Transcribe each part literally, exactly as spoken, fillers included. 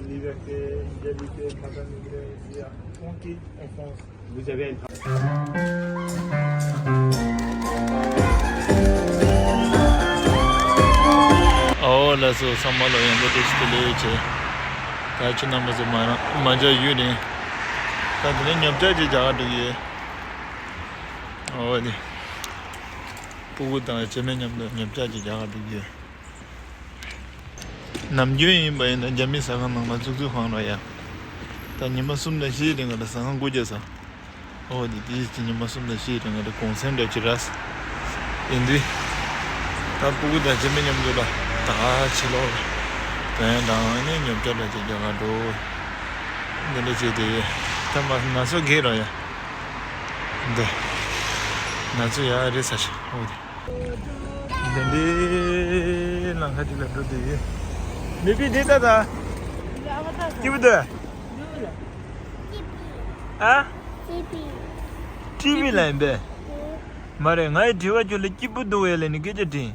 Liberté, égalité, fraternité, ici, on quitte, on fonce. Vous avez un travail. ཨོ་ལགས་སོ། ཚང་མ་ལ་ཡང་བསྐྱར་བཀྲ་ཤིས་བདེ་ལེགས་བྱས། ད་ཁྱེད་རྣམ་པ་ཚོ་མ་མ་མཇལ་ཡུན་རིང་། ད་དེ་ནས་ཉོ་ཆ་ཅིག་རྒྱག་ག་འགྲོ་གི་ཡོད། ཨོ་དེ། སྤུ་གུ་དང་བྱེ་མའི་མཉམ་དུ་ཉོ་ཆ་ཅིག་རྒྱག་ག་འགྲོ་གི་ཡོད། ནམ་རྒྱུན་ཡིན་པ་ཡིན་ན་རྒྱ་མི་ཟ་ཁང་ནང་ལ་ཙུག་ཙུག་འཕངས་རོགས་ཡ། ད་ཉི་མ་གསུམ་དང་བཞིའི་རིང་ལ་ཟ་ཁང་སྒོ་རྒྱག་ས། ཨོ་དེ་དེའི་ཉི་མ་གསུམ་དང་བཞིའི་རིང་ལ་གུང་སེང་འདྲ་ཅིག་རག་ས། ཡིན་དུས། ད་སྤུ་གུ་དང་བྱེ་མའི་མཉམ་དུ་ལ་ད་ཕྱི་ལོགས་ལ་དོན་དང་ནི་ཉོ་ཆ་འདྲ་ཅིག་རྒྱག་ག་འགྲོ། འདི་འདྲ་བྱས་ཏེ་ད་མ་ན་ཚོད་རྒས་རོགས་ཡ། འདི་ན་ཚོད་ཡ་རེད་ས་ཞིག་ཨོ་དེ། འདི་འདྲའི་ལམ་ཁ་ཅིག་ལ་འགྲོ་བསྡད་ཡོད། མི་བི་འདི་ལྟ་ད། སྐྱིད་པོ་འདུག་ཨ། ཀྲི་བི་ལ་ཡིན་པས། མ་རེད། ང་ཡི་དྲི་བ་ཁྱོད་ལ་སྐྱིད་པོ་འདུག་ཡ་ལ་ནི་སྐད་ཆ་དྲིས།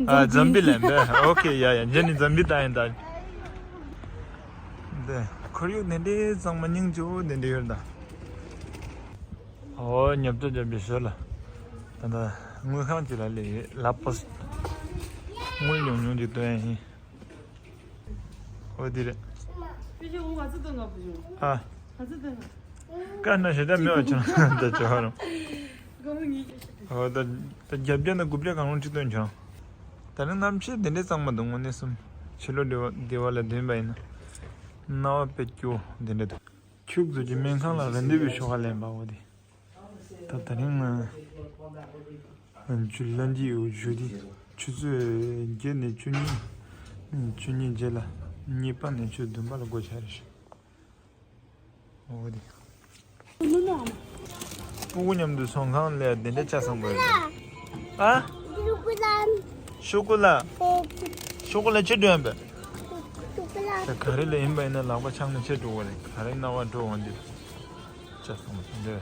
ཨ་འཛམ་བི་ལ་ཡིན་པས། ཨོ་ཁེ་ཡ་ཡ། འདི་ནི་འཛམ་བི་ད་ཡིན་ད། འདི་ཁོར་ཡུག་འདི་འདྲའི་གཙང་མ་སྙིང་རྗེ་པོ་འདི་འདྲ་ཡོད་ད། ཨོ་ཉོ་ཆ་རྒྱབ་པའི་ཞོར་ལ། ད་ལྟ་དངུལ་ཁང་ཅིག་ལ་སླེབས་ཡོད། ལ་པོ་སི། དངུལ་ཉུང་ཉུང་ཅིག་སྟོན་ཡ་ཡིན། ཨོ་དེ་རེད། ཨ། དཀར་ན་ཞེ་དྲག་མེད་པ་བྱུང་། ད་ཅོ་ཧ་རུ། ཨོ་ད་ད་རྒྱབ་རྒྱབ་ན་དགུ་བརྒྱ་གང་རུང་ཁྲི་སྟོན་བྱུང་། ད་ནི་གནམ་གཤིས་འདི་འདྲའི་གཙང་མ་འདུག་དངོས་གནས་སུ། ཕྱི་ལོགས་འདི་བ་འདི་བ་ལ་འདོན་པ་ཡིན་ན། སྣང་བ་དཔེ་སྐྱིད་པོ་འདི་འདྲ་འདུག་ཁྱུག་ཙམ་གྱི་སྨན་ཁང་ལ་རེ་འདུན་པའི་ཤོག་ཁ་ལེན་པ་འོ་དེ། ད་ད་རིང་ང་ཇུ་ལེ་འདི་ཡོད་ཇུ་དེ་ཆུ་ཚོད་བརྒྱད་ནས་བཅུ་གཉིས། བཅུ་གཉིས་རྗེས་ལ་གཉིས་པ་ནས་ཆུ་བདུན་པ་ལ་སྒོ་ཕྱེ་རེད་ཤག་འོ་དེ། སྤུ་གུ་མཉམ་དུ་ཚོང་ཁང་ལ་དེ་འདྲ་ཆ་ཚང་པོ་རེད། ཨ། ཤོ་ཀུ་ལ། ཤོ་ཀུ་ལ་ཆེ་འགྲོ་ཡང་པས། ད་ག་རེ་ལ་ཡིན་པ་ཡིན་ན་ལག་པ་འཆང་ན་ཆེ་འགྲོ་བ་རེད། ག་རེ་སྣང་བ་འགྲོ་འོང་དུས། ཆ་ཚང་པོ་དེ་འདྲ།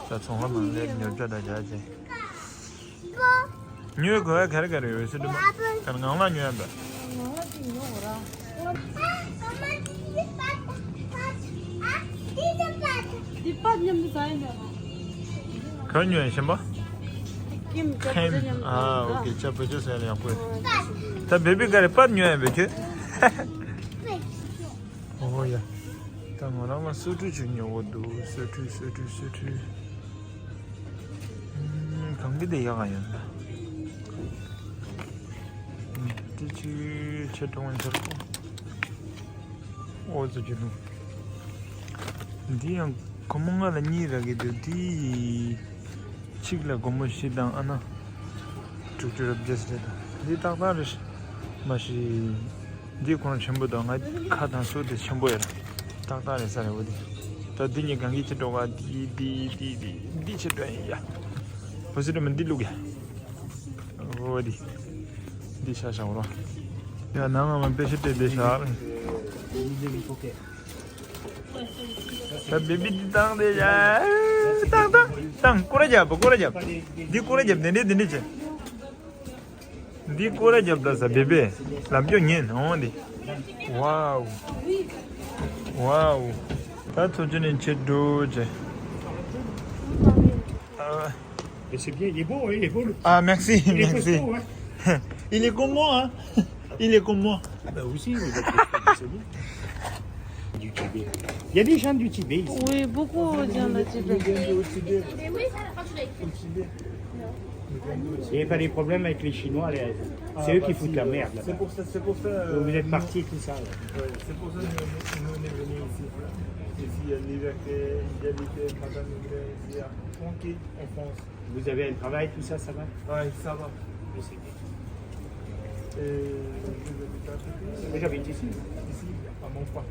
ད་ཚོང་ཁང་ནང་ལ་ཉོ་ཆ་འདྲ་རྒྱག་ཅིང་། ཉོས་དགོས་ཡ་ག་རེ་ག་རེ་ཡོད་སྲིད་དུ་མ། ག་རེ་ངང་ལ་ཉོ་ཡ་འདྲ། ངང་ལ་ཅིག་ཉོ་དགོས་ར། འདི་པད་མཉམ་དུ་ཟ་ཡ་འདྲ། ག་རེ་ཉོ་ཡ་ཞིམ་པ། ཁེམ་ཅག་ཁེམ་མཉམ་དུ་ཨ་ཟ། ཨོ་ཁེ་ཅག་བེད་སྤྱོད་ཟ་ཡ་ཡག་པོ་ཡོད། ད་བེ་བི་ག་རེ་པད་ཉོ་ཡ་བེད་ཁྱོད། ཨོ་ཡ། ད་ང་རང་ལ་སོ་ཁྲུས་ཅིག་ཉོ་དགོས་འདུག་སོ་ཁྲུས་སོ་ཁྲུས་སོ་ཁྲུས། ཨུམ། གང་གི་དེ་ཡག་ག་ཡོད་ན། ཨུམ། དེ་ཅིག་ཆེ་གྲོང་ཆར་པོ། ཨོ་ཙི་ཅི་ལུ། འདི་ཡང་སྒོར་མོ་ལྔ་ལ་གཉིས་རག་གི་འདུག་འདི་གཅིག་ལ་སྒོར་མོ་བཞི་དང་ཨ་ན་དྲུག་ཅུ་རེ་བརྒྱད་ཟེར་ད། འདི་ཏག་ཏག་རེད། མ་གཞི། འདི་ཁོ་རང་ཆེན་པོ་དང་ང་ཁ་དང་སོ་དེ་ཆེན་པོ་ཡོད་རེད། ཏག་ཏག་རེད་ས་རེད་འོ་དེ། ད་འདི་གཉིས་གང་གི་ཅི་འགྲོ་ག་འདི་འདི་འདི་འདི་འདི་ཆེ་འགྲོ་ཡིན་ཡ། འོ་ཟེར་མ་འདི་བླུག་ཡ། འོ་དེ། འདི་ཤ་ཤ་འོ་ར། ཡ་ནང་ང་མ་དཔེ་ཤ་སྤྲད་དེ་ཤ། ད་བེ་བི་འདི་བཏང་དེ་ཡ། བཏང་བཏང་བཏང་སྐོར་ར་རྒྱབ་སྐོར་ར་རྒྱབ། འདི་སྐོར་ར་རྒྱབ་དེ་འདྲས་དེ་འདྲས་བྱེད། འདི་སྐོར་ར་རྒྱབ་ད་ས་བེ་བེ། ལབ་རྒྱུ་ཉན་འོང་འདི། ཝའོ། ཝའོ། ད་ཚོ་ཅི་ནས་ཆེ་འགྲོ་ཅེ། ཨ། Mais c'est bien, il est beau, hein, il est beau. Le... Ah, merci, il est merci. Costaud, hein. Il est comme moi, hein. Il est comme moi. Ah ben aussi, vous êtes costaud, c'est bien. Du Tibet. Il y a des gens du Tibet ici. Oui, beaucoup de gens du Tibet. Ils viennent au Tibet. Au Tibet. Il n'y a pas des problèmes avec les Chinois, les... Ah, c'est eux qui foutent la merde là-bas. C'est pour ça, c'est pour ça. Vous êtes partis et tout ça. Ouais, c'est pour ça que nous, nous, nous, on est venus ici. Ici, il y a liberté, égalité, fraternité, ici, on quitte, on fonce. Vous avez un travail, tout ça, ça va ? Oui, ça va. Oui, c'est bien. Et vous habitez à côté ? Moi, j'habite ici. Ici, à Montfort.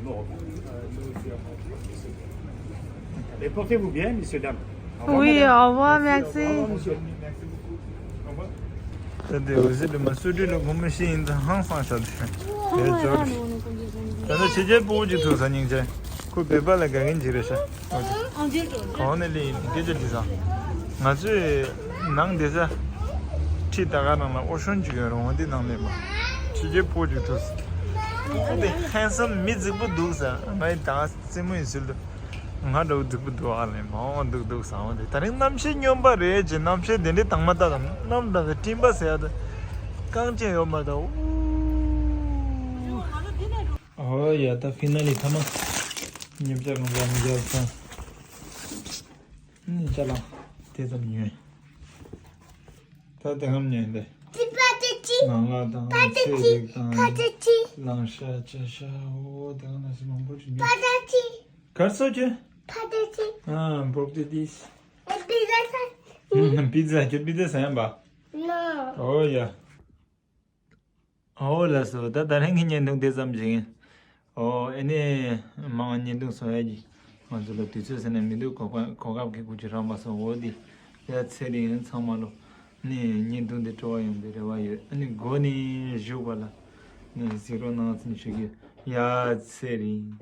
Bon. Euh, nous aussi, à Montfort. Mais portez-vous bien, messieurs, dames. Au revoir, madame. Oui, au revoir, merci. Au revoir, monsieur. Merci beaucoup. Au revoir. ད་ལྟ་འོད་ཟེར་དུ་མ་སུ་ཏྲི་ལ་སྒོར་མོ་ཤི་ཡིན་ད་ཧང་སང་ཤ་དེ། ཨོ་ད་ལྟ་ཁྱེད་ཅག་སྤུ་གུ་ཅིག་ཐུག་ས་སྙིང་རྗེ། ཁོ་བོད་པ་ལ་དགའ་མཁན་ཅིག་རེད་ཤག་གང་ནས་ལེན་ཡིན་སྐད་ཆ་དྲིས་ས། ང་ཚོས་ནང་བསྡད་ས། ཁྲི་ད་ག་རང་ལ་ཨོ་ཤོན་ཅིག་ཡོད་རུང་འདི་ནང་ལེན་པ། ཁྱེད་ཅག་སྤུ་གུ་ཅིག་ཐུག་ས། ཨོ་དེ་ཧན་སམ་མི་རྫིག་པོ་འདུག་ཟེར། ང་ཡི་ད་རྩེད་མོ་ཡི་ཟུལ་དུ་ང་འདྲ་བོ་རྫིག་པོ་འདུག་ཨ་ལས་མ་འོང་འདུག་འདུག་ཟེར། འོ་དེ་ད་རིང་གནམ་གཤིས་སྨྱོན་པ་རེད་ཅེས། གནམ་གཤིས་དེ་འདྲའི་དྭངས་མ་ལྟ་དང་གནམ་ལྟ་དང་སྤྲིན་པ་ཟེར་ཡ་དང་རྐང་རྗེས་ཡོད་མ་དང་། ཨོ་ཡ་ད་ཕི་ན་ལི་ཐ་མ་ཉིན་ཞག་གང་ཙམ་མཇལ་ཚང་། ནི་ཅ་ལག་དེ་ཙམ་ཉོས། ད་དེ་ངམ་ཉོས་འདི། ཅི་པ་ཏི་ཅི། ནང་ལ་དང་པ་ཏི་ཅི། ཚེ་རིག་དང་ཕ་ཏི་ཅི། ལང་ཤ་ཅ་ཤ། འོ་དེ་ང་ནས་མང་པོ་ཅིག་ཉོས། པ་ཏི་ཅི། གར་སོ་ཁྱོད། ཕ་ཏི་ཅི། ཨ་འབོག་ཏི་ཏིས། པི་ཛ་ས། པི་ཛ་ཁྱོད་པི་ཛ་ཟ་ཡམ་པ། ནོ། འོ་ཡ། ཨོ་ལགས་སོ། ད་ད་རིང་གི་བརྙན་ཐུང་དེ་ཙམ་ཞིག་ཡིན། ཨོ་ཨེ་ནས་མང་བ་བརྙན་ཐུང་བཟོ་ཡ་གི་ང་ཚོ་ལ་དུས་ཚོད་ཟེར་ནས་མི་འདུག་གོ་སྐབས་གོ་སྐབས་ཀྱི་སྐུ་ཅི་རང་པ་སོང་འོ་དེ། ཡ་ཚེ་རིང་ཚང་མ་ལོ་ནས་བརྙན་ཐུང་དེ་སྤྲོ་བ་ཡོང་དེ་རེ་བ་ཡོད། ཨ་ནི་མགོ་ནས་བཞུགས་པ་ལ་ནས་གཟིགས་རོགས་གནང་ཟེར་ནས་ཞུ་གི་ཡོད། ཡ་ཚེ་རིང་།